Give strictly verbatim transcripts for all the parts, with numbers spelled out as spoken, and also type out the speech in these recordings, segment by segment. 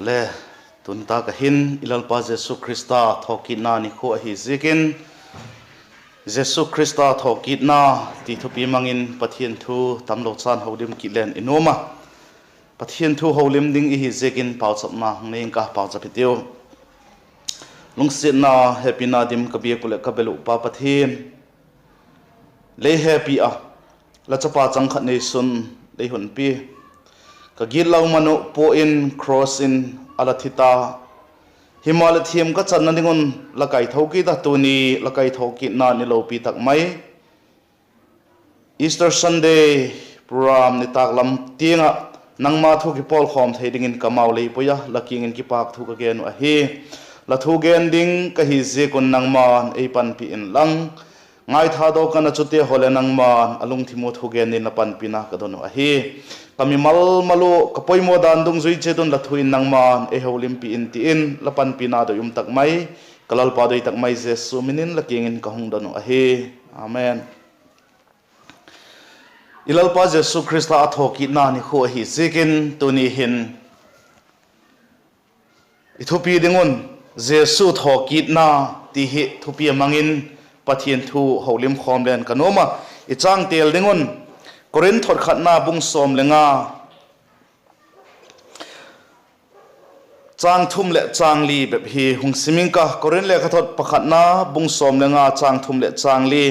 Le, tun tak ah hin i Lalpa Jesu Khrista thawkitna nikhua ahi ziakin, Jesu Khrista thawkitna ti thupi mang in Pathian thu tamlo chan holim kit leng i nuam a. Pathian thu holim ding i hi ziakin pauchapna hung nei ing ka, pauchap hitiu. Lungsiatna, hepina dim ka biak uh leh ka bel uh Pa Pathian, lei hepi a, la chapa chang khat neisun lei hun pi, ka gitlo man uh pua in cross in a la thi ta. Himaleh thiam ka channa ding un la kaitho kit a, tuni la kaitho kitna ni lopi tak mai Easter Sunday program nitâk lam tiang ah nangma thu kipawlkhawm thei dingin ka mau lei pui a, la kiang in kipâk thu ka gen uh ahi. La thu gen ding ka hi ziak un nangma'n ei panpi inlang, ngaithadawk ka na chute haw leh nangma'n a lungthim ua thu gen dingin la panpina ka don uh ahi. Ka mimal mal uh ka poimaw dan dungzui chiat un la thu in nangma'n ei holimpi in ti in la panpina doi um tak mai, ka Lalpa doi tak mai Jesu min in la kiang in ka hung don uh ahi. Amen. I Lalpa Jesu Khrista a thawkitna nikhua ahi ziakin tuni hin i thupi ding un Jesu thawkitna ti hi thupi a mang in Pathian thu holim khawm leng ka nuam a. I châng têl ding un Korinth thot khatna bung sawm le nga, châng thum leh châng li bep hi hung sim ing ka. Korinth lekhathot pakhatna bung sawm le nga châng thum leh châng li.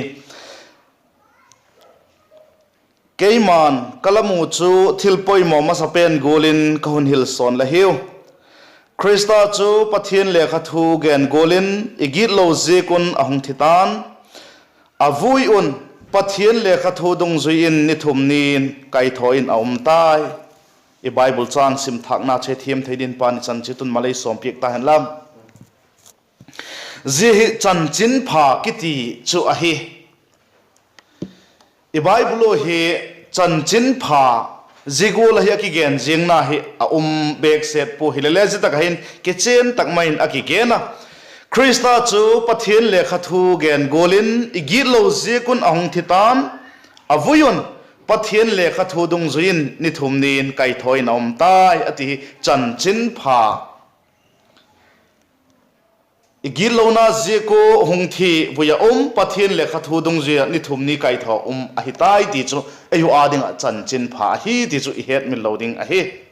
Keima'n ka la mu chu thil poimaw masapen gual in ka hun hil sawn la hiu. Khrista chu Pathian lekha thu gen gual in i gitlo ziak un a hung thi ta'n, a vui un Pathian lekha thu dungzui in ni thum ni in kaithaw in a um tai. I Bible châng sim thâkna chu thiam thei dingin Pa'n i chan chiat un malei sawmpiak ta hen la. Zia hi chanchinpha kiti chu ahi. I Bible uh hi chanchinpha zia gual ahi a kigen ziangna hi a um bêk set pua, hilele zia tak ah hin kichian tak mai in a kigen a. Khrista chu Pathian lekha thu gen gual in i gitlo ziak un a hung thi ta'n, a vui un Pathian lekha thu dungzui in ni thum ni in kaithaw in a um tai a ti hi chanchinpha. I gitlona ziak ua hung thi, vui a um, Pathian lekha thu dungzui ah ni thum ni kaithaw um ahi tai ti chu ei uh â ding ah chanchinpha ahi ti chu i hetmil lo ding ahi.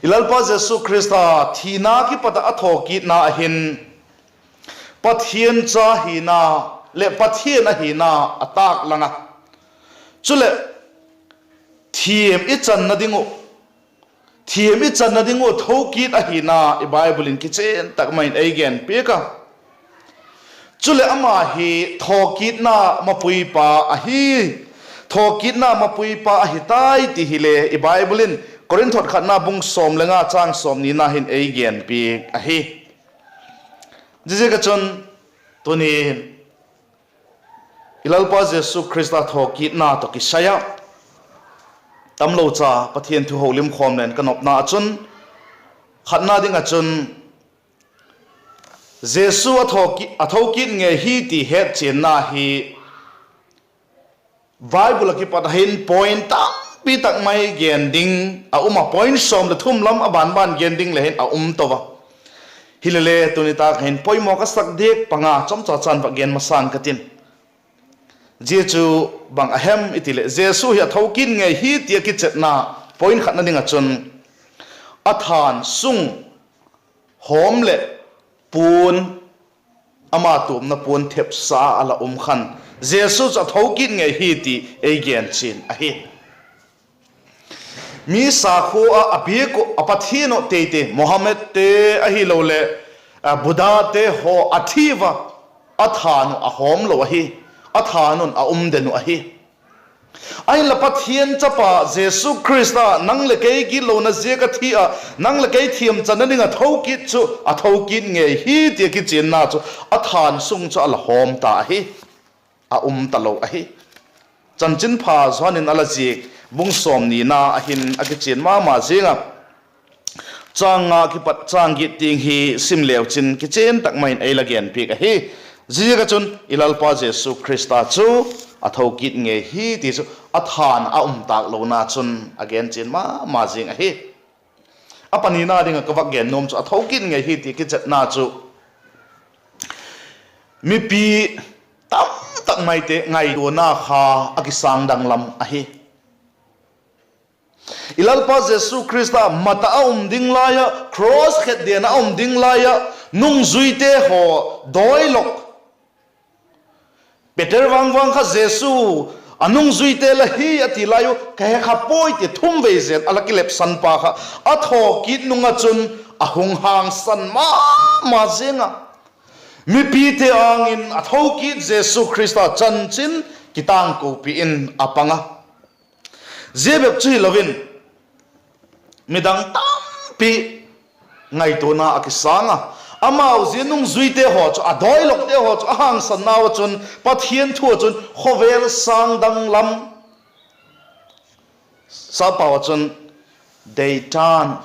I Lalpa Jesu Khrista thina kipat ah a thawkitna ah hin Pathian cha hina leh Pathian ahina a tâk lang a. Chuleh thiam i channa ding uh, thiam i channa ding uh thokit ahina i Bible in kichian tak mai in ei gen piak a. Chuleh ama hi thawkitna mapuipa ahi, thawkitna mapuipa ahi tai ti hile i Bible in Korinth thot khatna bung sawm le nga châng sawmnina hin ei gen piak ahi. Ziaziak ah chun tuni hin i Lalpa Jesu Khrista thawkitna tawh kisai ah tamlo cha Pathian thu holim khawm leng ka nopna ah chun, khatna ding ah chun Jesu a thokit, a thokit ngei hi ti hetchianna hi Bible ah kipat ah hin point tampi tak mai gen ding a um a, point sawm leh thum lam a ban ban gen ding le hin a um to a. Hilele tuni tâk hin poimaw ka sak diak panga chomcha chan va gen masang ka tin. Zia chu bang a hem i ti leh, Jesu hi a thokit ngei hi ti a kichetna point khatna ding ah chun a thân sung hawm leh puan, ama tuamna puan thepsa a la um khan Jesu chu a thokit ngei hi ti ei gen chian ahi. Mi sakhua ah a biak uh a pathian uh teite, Mohammedte ahiloleh Buddhate haw a thi ua, a thân uh a hawm lo ahi, a thân un a um den uh ahi. Ahinla Pathian chapa Jesu Khrista nang leh kei gitlona ziak a thi ah, nang leh kei thiamchanna ding a thokit chu a thokit ngei hi ti a kichianna chu a thân sung chu a la hawm ta ahi, a um talo ahi. Chanchinpha Johan in a la ziak bung sawmnina ah hin a kichian ma ma ziang a. Châng nga kipat châng giat tiang hi sim leu chin kichian tak mai in ei la genpiak ahi. Ziaziak ah chun i Lalpa Jesu Khrista chu a thokit ngei hi ti chu a thân a um tâk lona chun a gen chian ma ma ziang ahi. A panina ding ah ka vak gen nuam chu a thokit ngei hi ti kichetna chu mipi tamtak maite ngaituana kha a kisâng danglam ahi. I Lalpa Jesu Khrista mat ah a um ding lai ah, cross khetden ah a um ding lai ah, nungzuite haw dawilok Peter vangvang kha Jesu a nungzuite la hi a ti lai u, ka he kha puai ti thum vei zen a la kilepsan pa kha a thawkit nung ah chun a hung hangsan ma ma ziang a, mipite âng in a thokit Jesu Khrista chanchin kitângkopi in a pang a. Zia bep chu hilo in, midang tampi ngaituana a kisâng a, amau zia nungzuite haw chu, a dawilokte haw chu a hangsanna ua chun Pathian thu ah chun khawvel sâng danglam, sapau ah chun they turn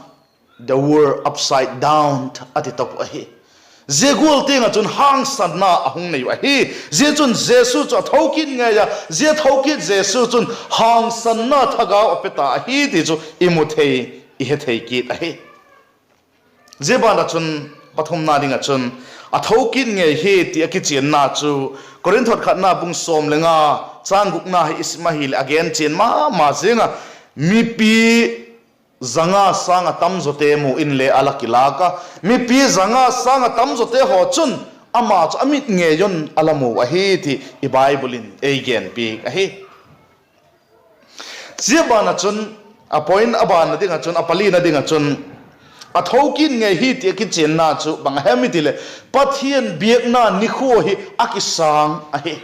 the world upside down a ti top uh ahi. Zia gual tiang ah chun hangsanna a hung nei uh ahi. Zia chun Jesu chu a thokit ngei a, zia thokit Jesu chun hangsanna thagau a pe ta ahi ti chu i mu thei, i he thei kit ahi. Zia ban ah chun pathumna ding ah chun a thokit ngei hi ti a kichianna chu Korinth hot khatna bung sawm le nga châng gukna hi i sim ahileh a gen chian ma ma ziang a, mipi za nga sâng ah tamzawte mu inle a la kilâk a, mipi za nga sâng ah tamzawte haw chun ama chu a mit ngei un a la mu ahi ti i Bible in ei genpiak ahi. Zia ban ah chun, a point a ban ah ding ah chun, a palina ding ah chun a thokit ngei hi ti a kichianna chu bang a hem i ti leh, Pathian biakna nikhua hi a kisâng ahi.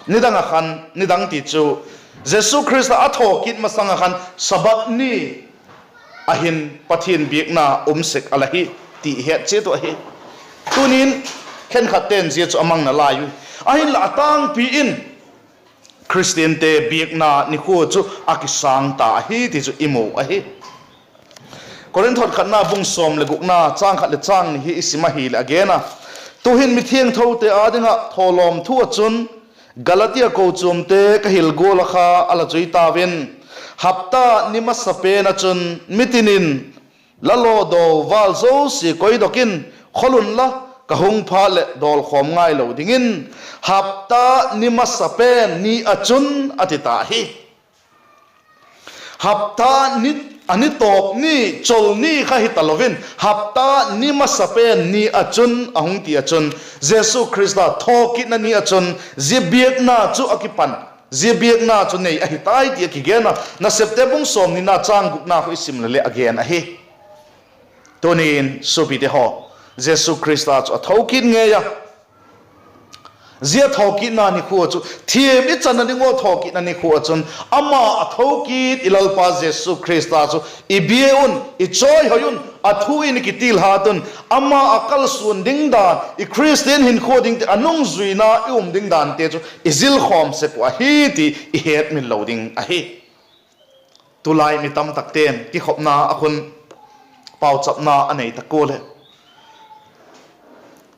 Nidang ah khan, nidang ti chu Jesu Khrista a thawkit masang ah khan Sabbath ni ah hin Pathian biakna um sek a la hi ti i het chiat uh ahi. Tuni'n khenkhatte'n zia chu a mang nalai ui. Ahinla a tângpi in Khristiante biakna nikhua chu a kisâng ta ahi ti chu i mu ahi. Korinth hot khatna bung sawm leh gukna châng khat leh châng ni hi i sim ahileh a gen a, tu'hin mithiangthote â ding ah thawlawm thu ah chun Galatia kochuamte ka hil gual ah kha a la zui tau in, hapta ni masapen ah chun mitin in la lawdaw vâl zosia koidok in, khol unla, ka hung phat leh dawlkhawm ngailo dingin, hapta ni masapen ni ah chun a ti ta hi. Hapta ni, a ni tawp ni, cholni kha hi talo in, hapta ni masapen ni ah chun a hung ti ah chun, Jesu Khrista thawkitna ni ah chun zia biakna chu a kipan, zia biakna chu nei ahi tai ti a kigen a. Nasepte bung sawmnina châng gukna kha i sim leh a gen ahi. Tuni'n suapite haw, Jesu Khrista chu a thokit ngei a, zia thawkitna nikhua chu thiam i channa ding ua thawkitna nikhua ah chun ama a thokit i Lalpa Jesu Khrista chu i bia un, i chawihoi un, a thu in i kitilhat un, ama a kalsuan ding dan, i Khristian hinkhua dingte a nungzuina i um ding dante chu i zilkhawm sek uh ahi ti i hetmil lo ding ahi. Tulai mi tamtakte'n kikhopna ah khun pauchapna a nei tak ua leh,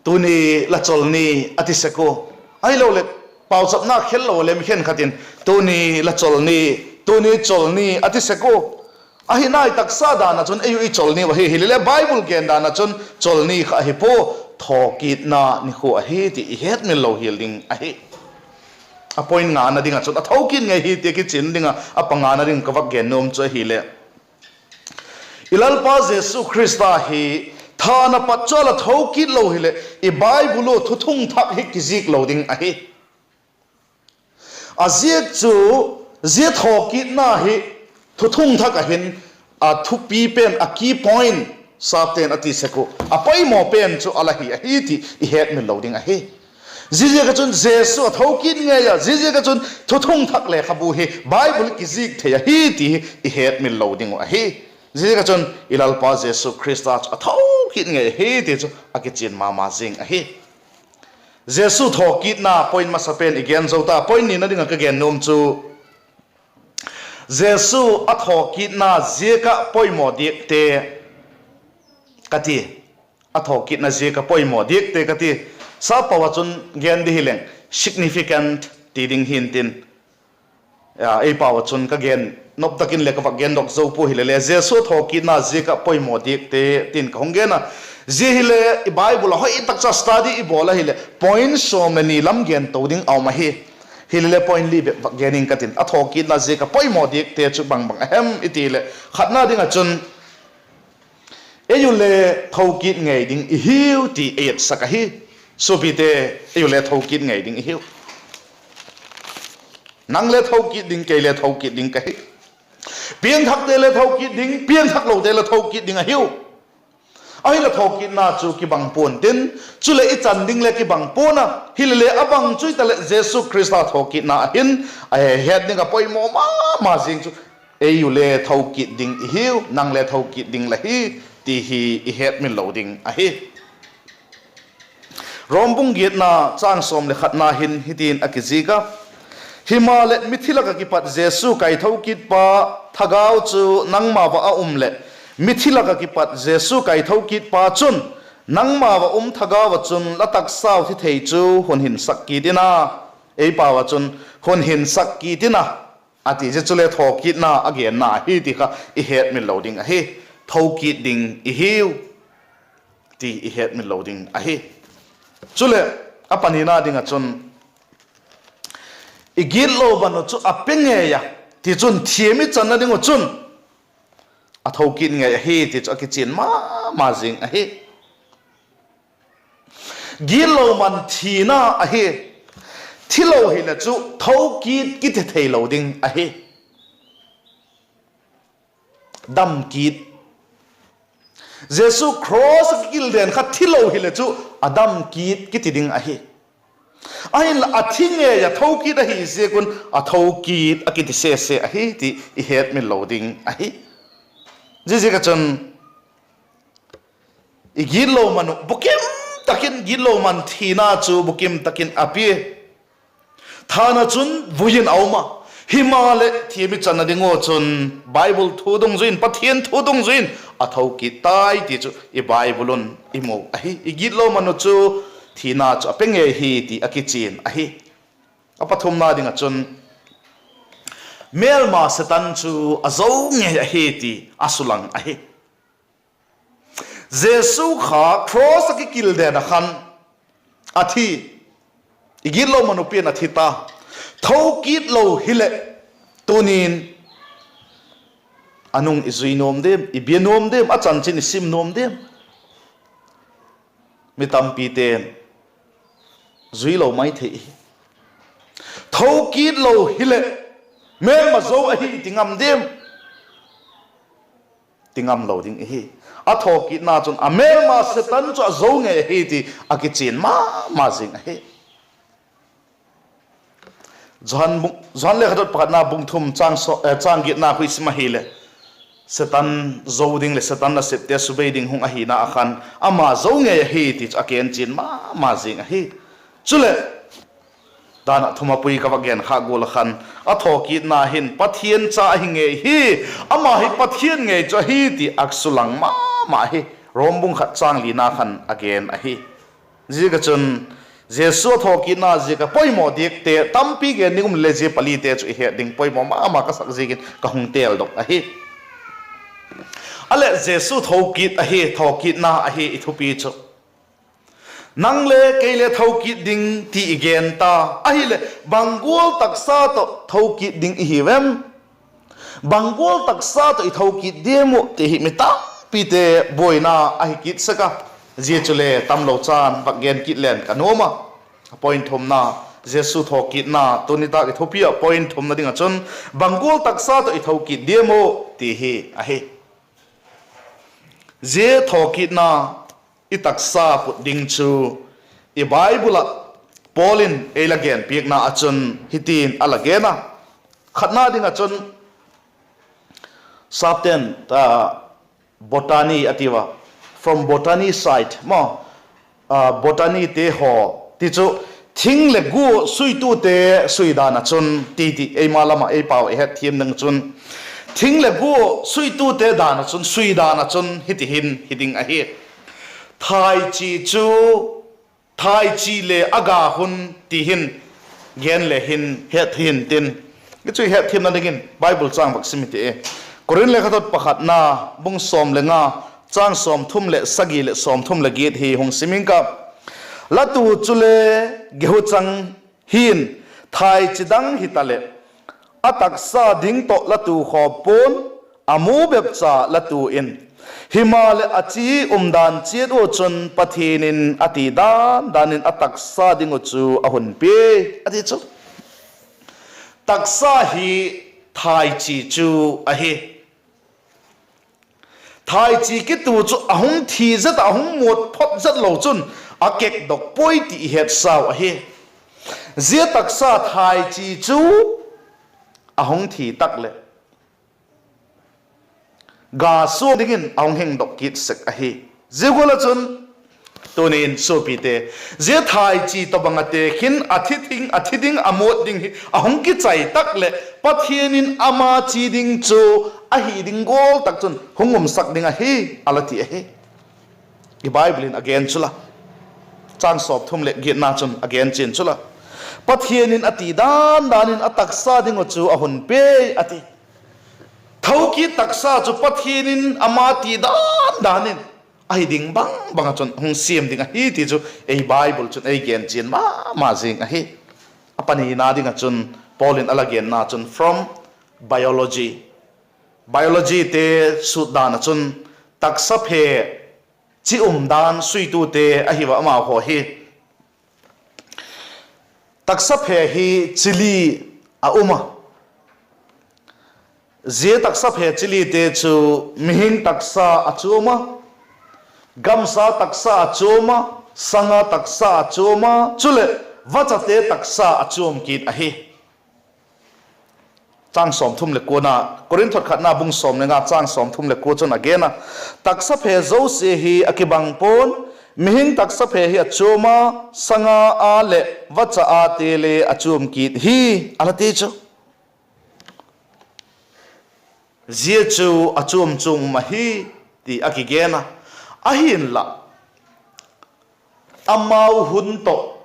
tuni la cholni a ti sek ua. Ahiloleh pauchapna khel lo leh mi khenkhat in tuni la cholni, tuni cholni a ti sek ua. Ahi nai, taksa dan ah chun ei u i cholni uh ahi, hileleh Bible gen dan ah chun cholni kha ahi pua, thawkitna nikhua ahi ti i hetmil lo hial ding ahi. A point ngana ding ah chun a thokit ngei hi ti a kichian ding ah, a pangana ding ka vak gen nuam chu ahileh, i Lalpa Jesu Khrista hi than a pat chu a la thokit lo hileh i Bible uh thuthung thak hi kizik lo ding ahi. A ziak chu zia thawkitna hi thuthung thak ah hin a thupi pen, a key point sapte'n a ti sek uh, a poimaw pen chu a la hi ahi ti i hetmil lo ding ahi. Ziaziak ah chun Jesu a thokit ngei a, ziaziak ah chun thuthung thak lekhabu hi Bible kizik thei ahi ti hi i hetmil lo ding uh ahi. Ziaziak ah chun i Lalpa Jesu Khrista chu a thokit ngei ahi ti chu a kichian ma ma zing ahi. Jesu thawkitna point masapen i gen zo ta, point nina ding ah ka gen nuam chu Jesu a thawkitna ziak ah poimaw diakte ka ti. A thawkitna ziak ah poimaw diakte ka ti. Sappau ah chun gen di hileng significant ti ding hi'ntin, ei pau ah chun ka gen nop tak in le ka vak gendok zo pua hile le, Jesu thawkitna ziak ah poimaw diakte tin ka hung gen a. Zia hile i Bible a hoi tak cha study i bawl ahileh point sawm leh ni lam gen to ding a um ahi. Hile le point li bep vak gen ing ka tin, a thawkitna ziak ah poimaw diakte chu bang bang a hem i ti leh, khatna ding ah chun ei u le thokit ngei ding i hiu ti ei etsak ahi. Suapite, ei u le thokit ngei ding i hiu. Nang le thokit ding, kei le thokit ding ka hi. Piangthakte le thokit ding, piangthaklote le thokit ding ahiu. Ahinla thokitna chu kibang pua'n tin, chuleh i chan ding le kibang pua'n a, hilele a bang chu hitaleh Jesu Khrista thokitna a hin a het ding ah poimaw ma ma zing chu, ei u le thokit ding i hiu, nang le thokit ding la hi, ti hi i hetmil lo ding ahi. Rom bung giatna châng sawm leh khatna hin hitin a kizik a: Himaleh mithi lak ah kipat Jesu kaithokitpa Thagau chu nangmau ah a um leh, mithi lak ah kipat Jesu kaithokitpa chun nangmau ah um Thagau ah chun la taksau thi thei chu hun hinsak kit in a, ei pau ah chun hun hinsak kit in a, a ti. Zia chule thokitna a genna ahi ti kha i hetmil lo ding ahi. Thokit ding i hiu ti i hetmil lo ding ahi. Chuleh, a panina ding ah chun, i gitlo man uh chu a pe ngei a, tichun thiam i channa ding uh chun a thokit ngei ahi ti chu a kichian ma ma zing ahi. Gitlo man thina ahi. Thilo hile chu thokit kiti theilo ding ahi. Dam kit. Jesu cross a kikilden kha thilo hile chu a dam kit kiti ding ahi. Ahinla a thi ngei a thokit ahi ziak un a thokit a kiti sese ahi ti i hetmil lo ding ahi. Ziaziak ah chun i gitlo man uh bukim tak in, gitlo man thina chu bukim tak in a pia. Thân ah chun vui in a um a, himaleh thiam i channa ding ua chun Bible thu dungzui in, Pathian thu dungzui in a thokit tai ti chu i Bible un i mu ahi. I gitlo man uh chu thina chu a pe ngei hi ti a kichian ahi. A pathumna ding ah chun mêlma Setan chu a zo ngei ahi ti a sulang ahi. Jesu kha cross ah kikilden ah khan a thi, i gitlo man uh pian a thi ta. Thokit lo hileh, tunin a nung i zui nuam diam, i bia nuam diam, a chanchin i sim nuam diam? Mi tampite'n zui lo mai thei hi. Thokit lo hileh, mêlma zo ahi ti ngam diam? Ti ngam lo ding ihi. A thokitna chun a mêlma Setan chu a zo ngei ahi ti a kichian ma ma zing ahi. Johan bung, Johan lekhathot pakhatna bung thum châng so, eh, châng giatna khu i sim ahileh, Setan zo ding leh Setan nasepte subei ding hung ahina ah khan ama zo ngei ahi ti chu a kichian ma ma zing ahi. Chuleh, dan ah thumapui ka va gen kha gual ah khan, a thokitna hin Pathian cha ahi ngei hi, ama hi Pathian ngei chu ahi ti a sulang ma ma hi. Rom bung khat châng lina khan a gen ahi. Ziak ah chun, Jesu a thokitna ziak ah poimaw diakte tampi gen ding um le, zia palite chu i het ding poimaw ma ma ka sak ziakin ka hung teldok ahi. A leh Jesu thokit ahi, thokitna ahi i thupi chu. Nang le kei le thokit ding ti i gen ta. Ahileh, bang gual taksa tawh thokit ding i hiu em? Bang gual taksa tawh i thokit diam uh ti hi mi tampite buaina ahi kit sek a. Zia chule tamlo chan vak gen kit leng ka nuam a. A point thumna, Jesu thokitna, tuni tâk i thupi ah point thumna ding ah chun, bang gual taksa tawh i thokit diam uh ti hi ahi. Zia thokitna i taksa put ding chu i Bible ah Paul in ei la genpiakna ah chun hitin a la gen a. Khatna ding ah chun, sapten, botany a ti ua, from botany side maw, botanyte haw ti chu, thing leh gua suitute sui dan ah chun ti ti, eima lam ah ei pau i het thiam ding chun, thing leh gua suitute dan ah chun, sui dan ah chun hiti hin hi ding ahi. Thaichi chu, thaichi le a ga hun ti hin gen le hin het hi intin, Hi chu i hetthiamna dingin Bible châng vak sim i ti e. Korinth lekhathot pakhatna, bung sawm le nga, châng sawmthum leh sagi leh sawmthum leh giat hi hung sim ing ka. La tu chule gehu chang hi'n, thaichi dang hitaleh, a taksa ding tawh la tu khawm pua'n, a mu bep cha la tu in; himaleh, a chi umdan chiat ua chun Pathian in a ti dan dan in a taksa ding uh chu a hun pia, a ti chu. Taksa hi thaichi chu ahi. Thaichi kitu chu a hung thi zet ah, a hung muat phot zet lo chun a kekdok puai ti i hetsau ahi. Zia taksa thaichi chu a hung thi tak leh, ga suang dingin a hung hingdok kit sek ahi. Zia gual ah chun, tuni'n suapite, zia thaichi tawhbang ah tekhin a thi ding, a thi ding, a muat ding hi a hung kichai tak leh, Pathian in ama chi ding chu a hi ding gual tak chun hung umsak ding ahi, a la ti ahi. I Bible in a gen chu la, châng sawmthum leh giatna chun a gen chian chu la, Pathian in a ti dan dan in a taksa ding uh chu a hun pia, a ti. Thokit taksa chu Pathian in ama ti dan dan in ahi ding bang bang ah chun hung siam ding ahi ti chu ei Bible chun ei gen chian ma ma zing ahi. A panina ding ah chun Paul in a la genna chun from biology, biologyte sut dan ah chun taksa phe chi umdan suitute ahi a, amau haw hi taksa phe hi chi li a um a. Zia taksa phe chi lite chu mihing taksa a chuam a, gamsa taksa a chuam a, sanga taksa a chuam a, chuleh vachate taksa a chuam kit ahi. Châng sawmthum leh kuana, Korinth thot khatna bung sawm le nga châng sawmthum leh kua chun a gen a, taksa phe zosia hi a kibang pua'n, mihing taksa phe hi a chuam a, sanga a leh vacha ate le a chuam kit hi, a la ti chu. Zia chu a chuam chuam um ahi ti a kigen a. Ahinla, amau hun tawh,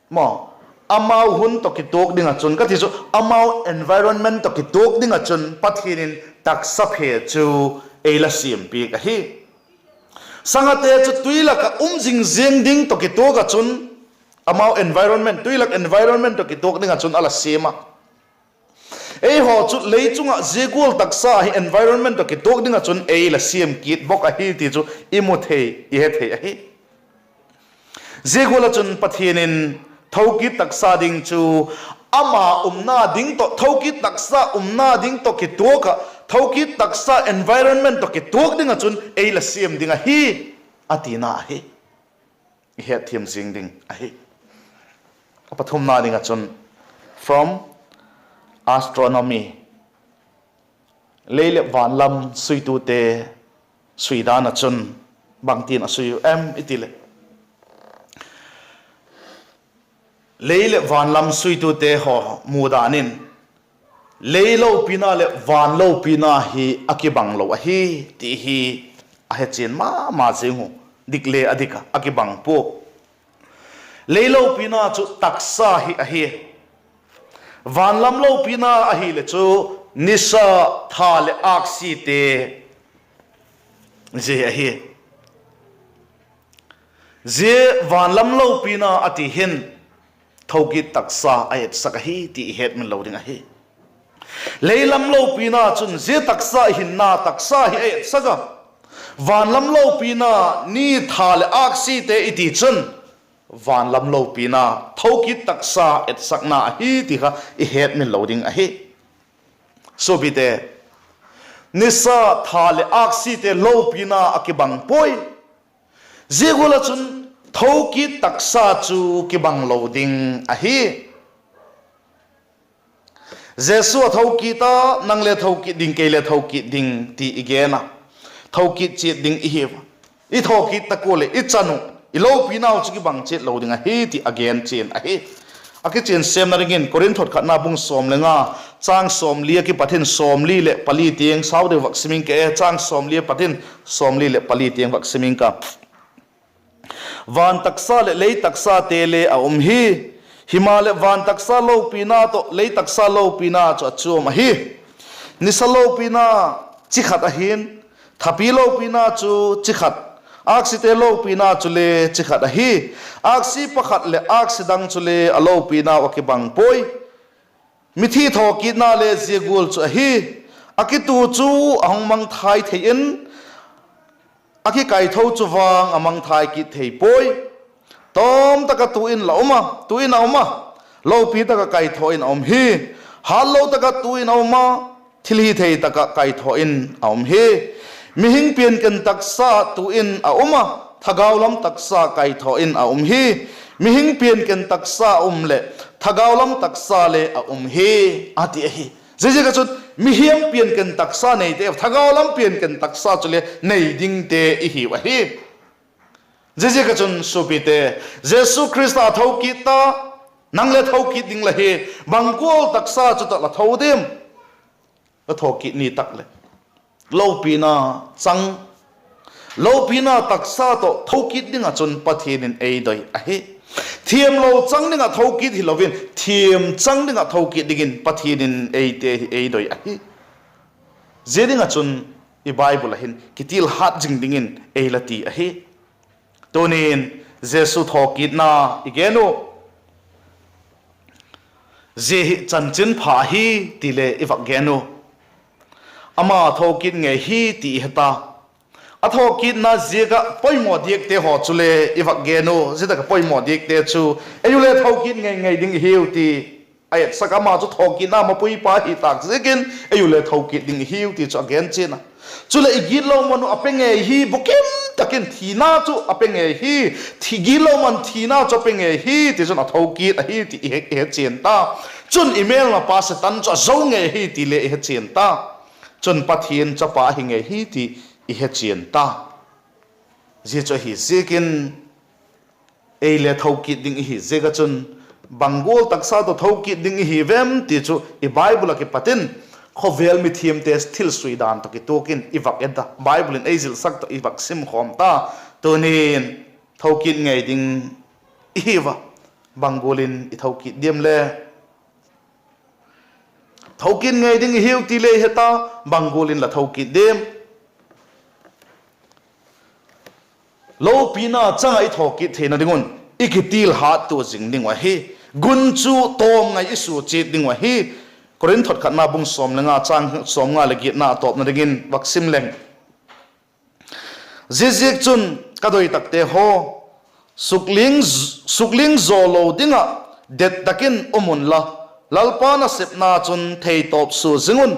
maw, amau hun tawh kituak ding ah chun ka ti chu, amau environment tawh kituak ding ah chun Pathian in taksa phe chu ei la siam piak ahi. Sangate chu tui lak ah um zing ziang ding tawh kituak ah chun, amau environment, tui lak environment tawh kituak ding ah chun a la siam a. Eihaw chu lei chung ah zia gual taksa hi environment tawh kituak ding ah chun ei la siam kit bawk ahi ti chu i mu thei, i he thei ahi. Zia gual ah chun Pathian in thokit taksa ding chu ama umna ding tawh, thokit taksa umna ding tawh kituak ah, thokit taksa environment tawh kituak ding ah chun ei la siam ding ahi, a tina ahi. I hetthiam zing ding ahi. A pathumna ding ah chun from astronomy, lei leh van lam suitute sui dan ah chun bangtin a sui u em i ti leh, lei leh van lam suitute haw mu dan in, lei lopina leh van lopina hi a kibang lo ahi ti hi a hechian ma ma zing u, dik le a dik a, a kibang pua. Lei lopina chu taksa hi ahi. Van lam lopina ahileh chu nisa, tha leh âksite zia ahi. Zia van lam lopina a ti hin thokit taksa a etsak ahi ti i hetmil lo ding ahi. Lei lam lopina chun zia taksa i hinna taksa hi a etsak a, van lam lopina, ni, tha leh âksite i ti chun van lam lopina, thokit taksa etsakna ahi ti kha i hetmil lo ding ahi. Suapite, nisa, tha leh âksite lopina a kibang puai. Zia gual ah chun thokit taksa chu kibang lo ding ahi. Jesu a thokit a, nang le thokit ding, kei le thokit ding ti i gen a, thokit chiat ding i hi a. I thokit tak ua leh i chan uh, i lopinau chu kibang chiat lo ding ahi ti a gen chian ahi. A kichian sêmna dingin Korinth thot khatna bung sawm le nga, châng sawmli a kipat in sawmli leh pali tiang, sau deu vak sim ing ka e, châng sawmli a pat in sawmli leh pali tiang vak sim ing ka. Van taksa leh lei taksate le a um hi; Himaleh van taksa lopina tawh lei taksa lopina chu a chuam ahi. Nisa lopina chi khat ahi'n, thapi lopina chu chi khat, âksite lopina chule chi khat ahi. Âksi pakhat leh âksi dang chule a lopinau a kibang puai. Mithi thawkitna le zia gual chu ahi. A kitu chu a hung mangthai thei in, a kikaitho chu vang a mangthai kit thei puai. Tawm tak ah tu in la um a, tu in a um a, lopi tak ah kaitho in a um hi. Hâtlo tak ah tu in a um a, thilhithei tak ah kaitho in a um hi. Mihing pianken taksa tu in a um a, thagau lam taksa kaitho in a um hi. Mihing pianken taksa a um leh thagau lam taksa le a um hi, a ti ahi. Ziaziak ah chun mihing pianken taksa neite, thagau lam pianken taksa chule nei dingte i hiu ahi. Ziaziak ah chun suapite, Jesu Khrista a thokit ta, nang le thokit ding la hi. Bang gual taksa chu tawh la tho diam? La thokit ni tak leh lopina chang, lopina taksa tawh thokit ding ah chun Pathian in ei doi ahi. Thiamlo chang ding ah thokit hilo in, thiam chang ding ah thokit dingin Pathian in eite hi ei doi ahi. Zia ding ah chun i Bible ah hin kitilhat zing dingin ei la ti ahi. Tuni'n Jesu thokitna i gen uh, zia hi chanchinpha ahi ti le i vak gen uh. Ama thokit ngei hi ti i he ta. A thokitna ziak ah poimaw diakte haw chule i vak gen uh. Zia tak ah poimaw diakte chu ei u le thokit ngei ngei ding i hiu ti a etsak, ama chu thokitna mapuipa hi tâk ziakin ei u le thokit ding i hiu ti chu a gen chian a. Chuleh i gitlo man uh a pe ngei hi, bukim tak in thina chu a pe ngei hi, thi gitlo man thina chu a pe ngei hi, tichun a thokit ahi ti i he, i he chian ta. Chun i mêlmapa Setan chu a zo ngei hi ti le i he chian ta. Chun Pathian chapa ahi ngei hi ti i he chian ta. Zia chu ahi ziakin ei le thokit ding i hi ziak ah chun, bang gual taksa tawh thokit ding i hi vem ti chu i Bible ah kipat in khawvel mithiamte thilsui dan tawh kituak in i vak et a, Bible in ei zilsak tawh i vak sim khawm ta. Tuni'n thokit ngei ding i hiu a, bang gual in i thokit diam le? Thokit ngei ding i hiu ti le i he ta, bang gual in la thokit diam? Lopina chang ah i thokit theina ding un i kitilhat tua zing ding uh ahi. Gunchu tawm ngai i sua chiat ding uh ahi. Korinth hot khatna bung sawm le nga chang sawmnga leh giatna a tawpna dingin vak sim leng. Ziaziakchun, ka doi takte haw, sukling, sukling zaw lo ding ah det tak in um unla, Lalpa nasepna chun theitawp sua zing un.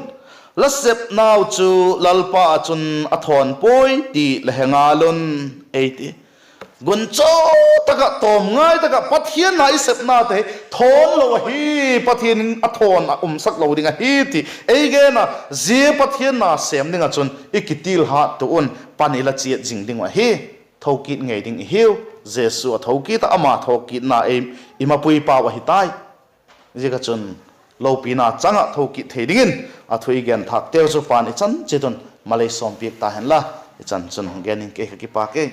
La sepnau chu Lalpa ah chun a thawn puai ti la he ngal un, ei ti. Gunchu tak ah, tawm ngai tak ah Pathian na i sepnate hi thawn lo ahi, Pathian in a thawn a umsak lo ding ahi ti ei gen a. Zia Pathian na sêm ding ah chun i kitilhat tua un pan i la chiat zing ding uh ahi. Thokit ngei ding i hiu. Jesu a thokit ah, ama thokitna ei, i mapuipau ahi tai. Ziak ah chun lopina chang ah thokit thei dingin a thu i gen thâkteu chu pan i chan chiat un malei sawmpiak ta hen la. I chan chun hung gen ing, kei ka kipak e.